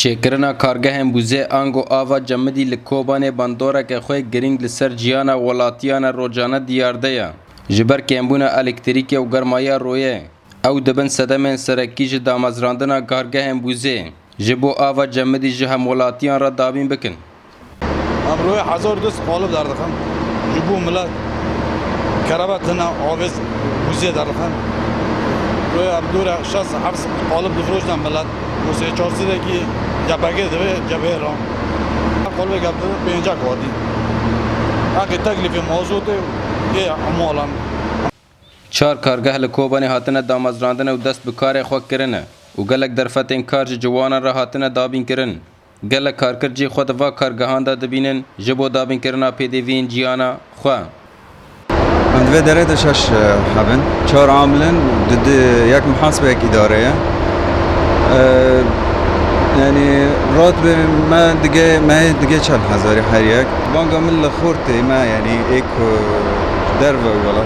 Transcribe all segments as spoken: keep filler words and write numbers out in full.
Çêkirina kargehên bûzê ango ava cemidî li Kobanê bandoreke xwe girîng li ser jiyana welatiyane rojane diyar de ye. Ji ber kêmbûna elektrîkê û germayiya royê, ew dibin sedemên serekî ji damezrandina kargehên bûzê ji bo ava cemidî ji hemwelatiyan re dabîn bikin. Em royê hezar dest qalib derdixin. Ji bo milet kerebe tine avêz bûzê derdixin. Royê em dûre şeş heft qalib difroşne milet. Û sê çar sedekî cepegê divê cebhê re. Qalibek em dibin pêncek hatî. Heqê teklîfê mazotê ê emalan. Çar kargeh li Kobanê hatine damezrandin û dest bi karê xwe kirine û gelek derfetên kar ji ciwanan re hatine dabînkirin. Gelek karker cihê xwe di va kargehan de dibînin ji bo dabînkirina pêdiviyên ciyana xwe. Em di vê derê de şeş, e, heb in. Çar amil in, di, di, yek muhasibeyek îdare ye. E, yanî, rotbê me dige, me dige çel hezarî her yek. Banga min li xortê me, yanî, ê ku derve wela.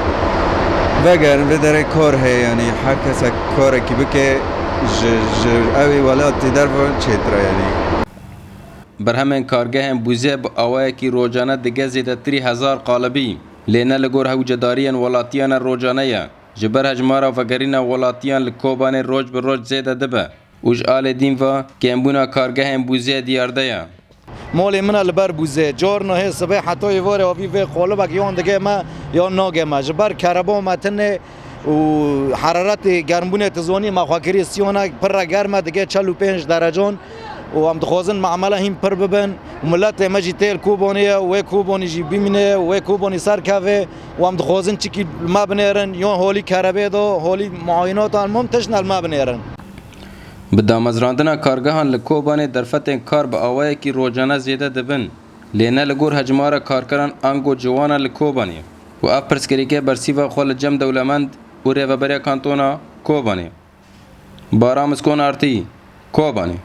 Vegerin, vê derê kar heye, yanî, her kesek karekî bike, ji, ji ew ê welatê derve çêtir e, yanî. Berhemên kargehên bûzê bi awayekî rojane dige zêdetirî hezar qalibî, lê ne li gor hewcedariyên welatiyane rojane ye. Ji ber hejmara vegerîna welatiyan li Kobanê roj bi roj zêde dibe û ji alê dîn ve kêmbûna kargehên bûzê diyar de ye. Malê min e li ber bûzê. Carna hê sibê heta êvarê avî vê qalibek yan digê me yan nagê me. Ji ber kereba me tine û heraretê germbûnê, tu zanî, me xwe kirî siyanek pir re germ e, digê çel û pênc derecan û em dixwazin memele hîn pir bibin û miletê me jî tê li Kobanê ye û wê Kobanî jî bimîne û wê Kobanî serkeve û em dixwazin çikî li me binêrin, yan holî kerebê de, holî muayinatan mum tişt ne li me binêrin. Bi damezrandina kargehan li Kobanê derfetên kar bi awayekî rojane zêde dibin, lê ne li gor hejmara karkeran ango ciwanan li Kobanê û ev pirsgirêkê bersîva xwe li cem dewlemend û rêveberiya kantona Kobanê. Baram Skonartî, Kobanê.